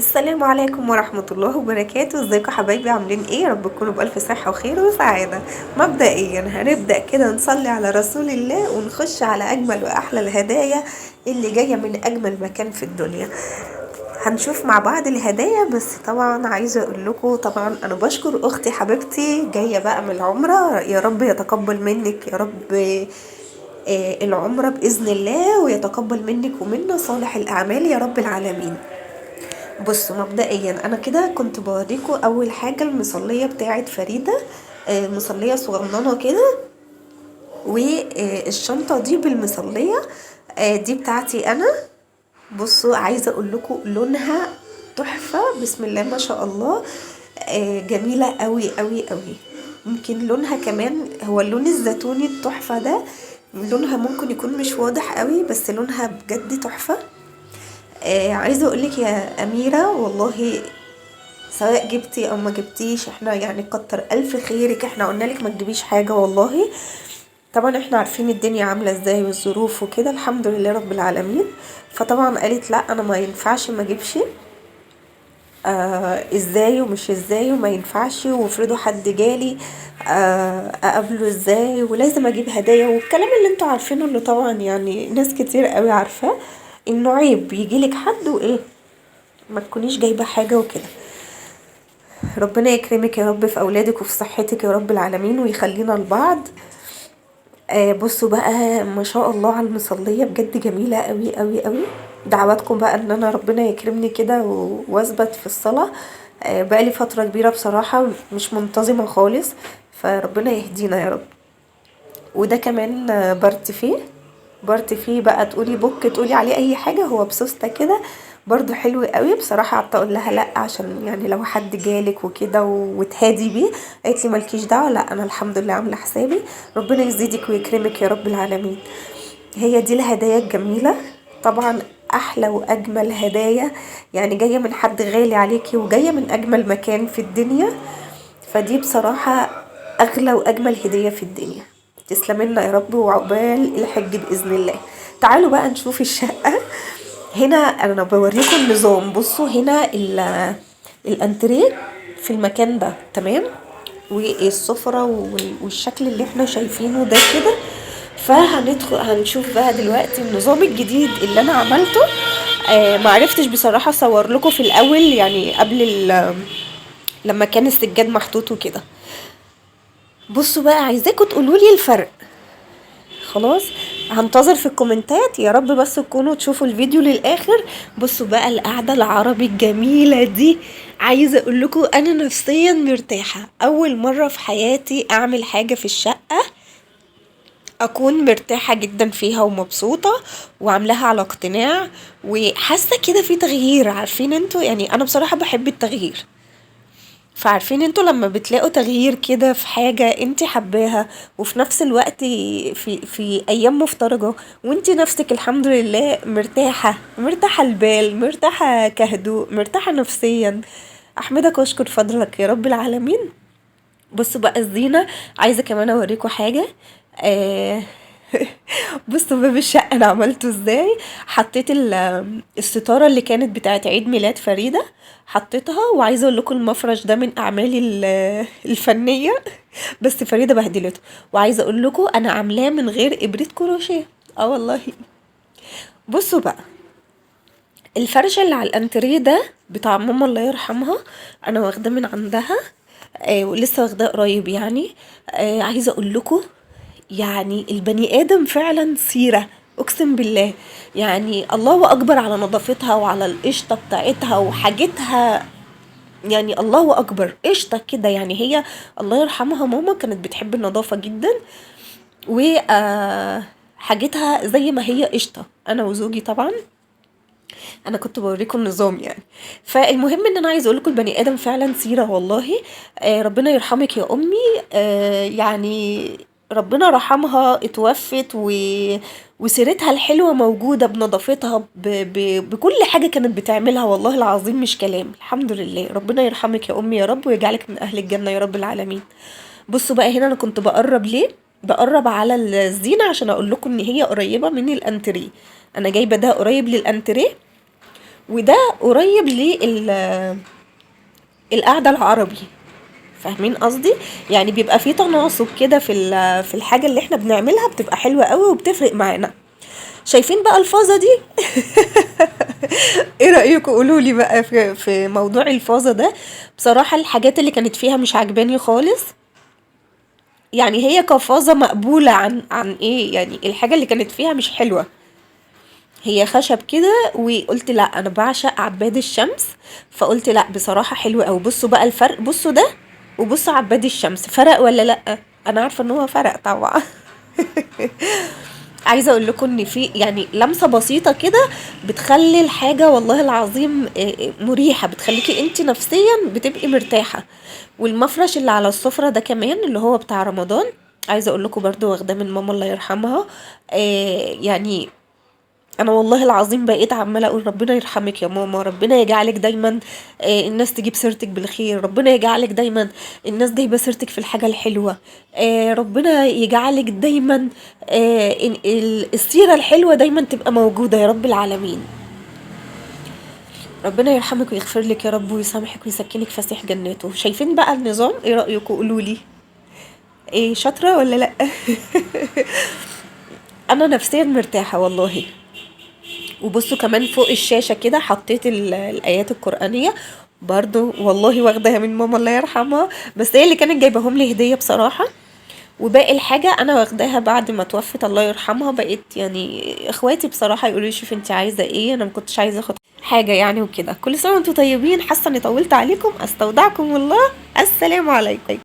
السلام عليكم ورحمة الله وبركاته. ازيكم حبايبي؟ عاملين ايه؟ يا رب تكونوا بألف صحة وخير وسعادة. مبدئيا هنبدأ كده نصلي على رسول الله ونخش على أجمل وأحلى الهدايا اللي جاية من أجمل مكان في الدنيا. هنشوف مع بعض الهدايا، بس طبعا عايزة اقول لكم، طبعا انا بشكر اختي حبيبتي جاية بقى من العمرة، يا رب يتقبل منك يا رب العمرة بإذن الله، ويتقبل منك ومنا صالح الأعمال يا رب العالمين. بصوا مبدئيا انا كده كنت بوريكم اول حاجة المصلية بتاعت فريدة، مصلية صغننة كده، والشنطة دي بالمصلية، دي بتاعتي انا. بصوا عايزة اقول لكم لونها تحفة، بسم الله ما شاء الله، جميلة قوي قوي قوي. ممكن لونها كمان هو اللون الزيتوني التحفة ده، لونها ممكن يكون مش واضح قوي بس لونها بجد تحفة. عايزة اقولك يا أميرة، والله سواء جبتي او ما جبتيش احنا يعني كتر الف خيرك، احنا قلنا لك ما تجيبيش حاجة والله. طبعا احنا عارفين الدنيا عاملة ازاي والظروف وكده، الحمد لله رب العالمين. فطبعا قالت لا انا ما ينفعش ما اجيبش، ازاي ومش ازاي وما ينفعش، وافرضوا حد جالي، اقابله ازاي، ولازم اجيب هدايا، والكلام اللي انتوا عارفينه اللي طبعا يعني ناس كتير قوي عارفاه، انه عيب يجيلك حد وايه ما تكونيش جايبه حاجه وكده. ربنا يكرمك يا رب في اولادك وفي صحتك يا رب العالمين، ويخلينا لبعض. بصوا بقى ما شاء الله على المصليه، بجد جميله قوي قوي قوي. دعواتكم بقى ان انا ربنا يكرمني كده واثبت في الصلاه. بقالي فتره كبيره بصراحه مش منتظمه خالص، فربنا يهدينا يا رب. وده كمان بارتفيه، بارتفيه بقى تقولي بوك تقولي عليه اي حاجه، هو بسوسته كده برضو حلو قوي بصراحه. قعدت اقول لها لا عشان يعني لو حد جالك وكده وتهادي بيه، قالت لي مالكيش دعوه، لا انا الحمد لله عامله حسابي، ربنا يزيدك ويكرمك يا رب العالمين. هي دي الهدايا الجميله، طبعا احلى واجمل هدايا، يعني جايه من حد غالي عليكي وجايه من اجمل مكان في الدنيا، فدي بصراحه اغلى واجمل هديه في الدنيا. تسلمي لنا يا رب وعقبال الحج باذن الله. تعالوا بقى نشوف الشقه. هنا انا بوريكم النظام. بصوا هنا الانتريه في المكان ده، تمام، والسفره والشكل اللي احنا شايفينه ده كده. فهندخل هنشوف بقى دلوقتي النظام الجديد اللي انا عملته. معرفتش بصراحه اصور لكم في الاول، يعني قبل لما كان السجاد محطوط وكده. بصوا بقى عايزاكم تقولوا لي الفرق. خلاص هنتظر في الكومنتات، يا رب بس تكونوا تشوفوا الفيديو للاخر. بصوا بقى القعده العربي الجميله دي، عايزه اقول لكم انا نفسيا مرتاحه، اول مره في حياتي اعمل حاجه في الشقه اكون مرتاحه جدا فيها ومبسوطه وعاملاها على اقتناع وحاسه كده في تغيير. عارفين انتوا يعني انا بصراحه بحب التغيير، فعارفين انتوا لما بتلاقوا تغيير كده في حاجة انت حباها وفي نفس الوقت في ايام مفترجة وانت نفسك الحمد لله مرتاحة، مرتاحة البال، مرتاحة كهدوء، مرتاحة نفسيا. احمدك واشكر فضلك يا رب العالمين. بصوا بقى الزينة، عايزة كمان اوريكم حاجة. بصوا باب الشقة انا عملته ازاي. حطيت الستارة اللي كانت بتاعت عيد ميلاد فريدة حطيتها، وعايزة اقول لكم المفرش ده من اعمالي الفنية، بس فريدة بهدلته. وعايزة اقول لكم انا عاملاه من غير ابرة كروشيه، والله. بصوا بقى الفرشة اللي على الانتريه ده بتاع ماما الله يرحمها، انا واخداه من عندها، ولسه واخداه قريب يعني. عايزة اقول لكم يعني البني ادم فعلا سيرة، اقسم بالله، يعني الله اكبر على نظافتها وعلى القشطة بتاعتها وحاجتها، يعني الله اكبر قشطة كده. يعني هي الله يرحمها ماما كانت بتحب النظافة جدا، و حاجتها زي ما هي قشطة. انا وزوجي طبعا انا كنت بوريكم النظام يعني. فالمهم ان انا عايزه اقول لكم البني ادم فعلا سيره والله. ربنا يرحمك يا امي، يعني ربنا رحمها، اتوفت وسيرتها الحلوه موجوده بنظافتها بكل حاجه كانت بتعملها، والله العظيم مش كلام. الحمد لله، ربنا يرحمك يا امي يا رب ويجعلك من اهل الجنه يا رب العالمين. بصوا بقى هنا انا كنت بقرب ليه، بقرب على الزينه عشان اقول لكم ان هي قريبه من الانتريه. انا جايبه ده قريب للانتريه، وده قريب لل القعدة العربي، فاهمين قصدي؟ يعني بيبقى فيه تناسق كده في الحاجة اللي احنا بنعملها، بتبقى حلوة قوي وبتفرق معانا. شايفين بقى الفازة دي؟ ايه رأيكم؟ قولوا لي بقى في موضوع الفازة ده. بصراحة الحاجات اللي كانت فيها مش عجباني خالص، يعني هي كفازة مقبولة عن ايه، يعني الحاجة اللي كانت فيها مش حلوة، هي خشب كده. وقلت لا، انا بعشق عباد الشمس، فقلت لا بصراحة حلوة قوي. بصوا بقى الفرق، بصوا ده وبصوا عباد الشمس، فرق ولا لا؟ انا عارفة ان هو فرق طبعا. عايزة اقول لكم ان في لمسة بسيطة كده بتخلي الحاجة والله العظيم، مريحة، بتخليكي انت نفسيا بتبقي مرتاحة. والمفرش اللي على السفرة ده كمان اللي هو بتاع رمضان، عايزة اقول لكم برضو واخداه من ماما الله يرحمها. انا والله العظيم بقيت عمالة اقول ربنا يرحمك يا ماما، ربنا يجعلك دايما، الناس تجيب سيرتك بالخير، ربنا يجعلك دايما الناس جايبة سيرتك في الحاجة الحلوة، ربنا يجعلك دايما، السيرة الحلوة دايما تبقى موجودة يا رب العالمين. ربنا يرحمك ويغفر لك يا رب ويسامحك ويسكنك فسيح جناته. شايفين بقى النظام؟ ايه رأيكم؟ قولوا لي ايه، شاطرة ولا لا؟ انا نفسيا مرتاحة والله. وبصوا كمان فوق الشاشة كده حطيت الآيات القرآنية برضو، والله واخداها من ماما الله يرحمها، بس هي اللي كانت جايباهم لي هدية بصراحة. وباقي الحاجة أنا واخداها بعد ما توفت الله يرحمها، بقيت إخواتي بصراحة يقولوا لي شوفي انت عايزة ايه، أنا ما كنتش عايزة أخد حاجة. كل سنة وانتم طيبين. حاسة اني طولت عليكم، استودعكم الله، السلام عليكم.